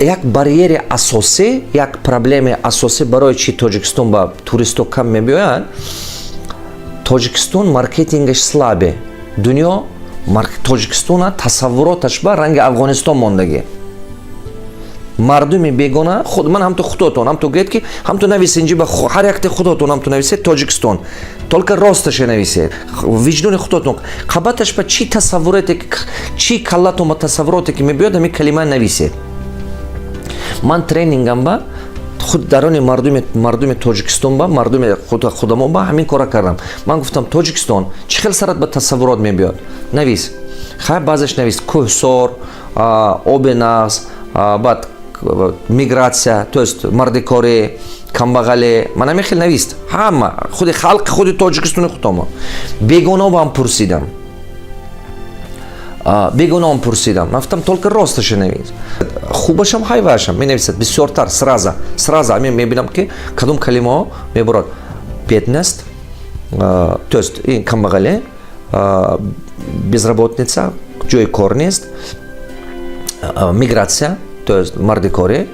Як барьери асосӣ, як проблемаи асосӣ, барои чи Тоҷикистон ба туристо кам мебиёянд: Тоҷикистон маркетингаш слабый. Дунё Тоҷикистона тасаввуроташ ба ранги Афғонистон мондагӣ. Мардуми бегона, худ ман ҳамту худотон ҳамту гӯед, ки ҳамту нависед инҷи ба ҳар якте худотон ҳамту нависед Тоҷикистон, только росташе нависед, виҷдони худотон қабаташ ба чӣ тасаввуроте, чӣ каллатон ба тасаввуроте ки мебиёд, ҳамин калима нависед. Ман тренингам ба худ дарони мардуми Тоҷикистон, ба мардуми худамо ба ҳамин кора кардам. Ман гуфтам: «Тоҷикистон чӣ хел сарат ба тасаввурот мебиёд, навис». Хай, баъзеш навис: кӯҳсор, оби нағз, баъд мигратсия, то есть мардикорӣ, камбағале. Ман ҳамин хел навист ҳама, худи халқи худи Тоҷикистони худомо. Бегонаам пурсидам, ман гуфтам: «Только росташа навис, хубашам, ҳайвашам». Менависад бисёртар, сразу сразу ҳамин мебинам, ки кадом калимаҳо меборад: бедность, то есть ин камбағале, безработица, ҷои кор нест, мигратсия, то есть мардикорӣ.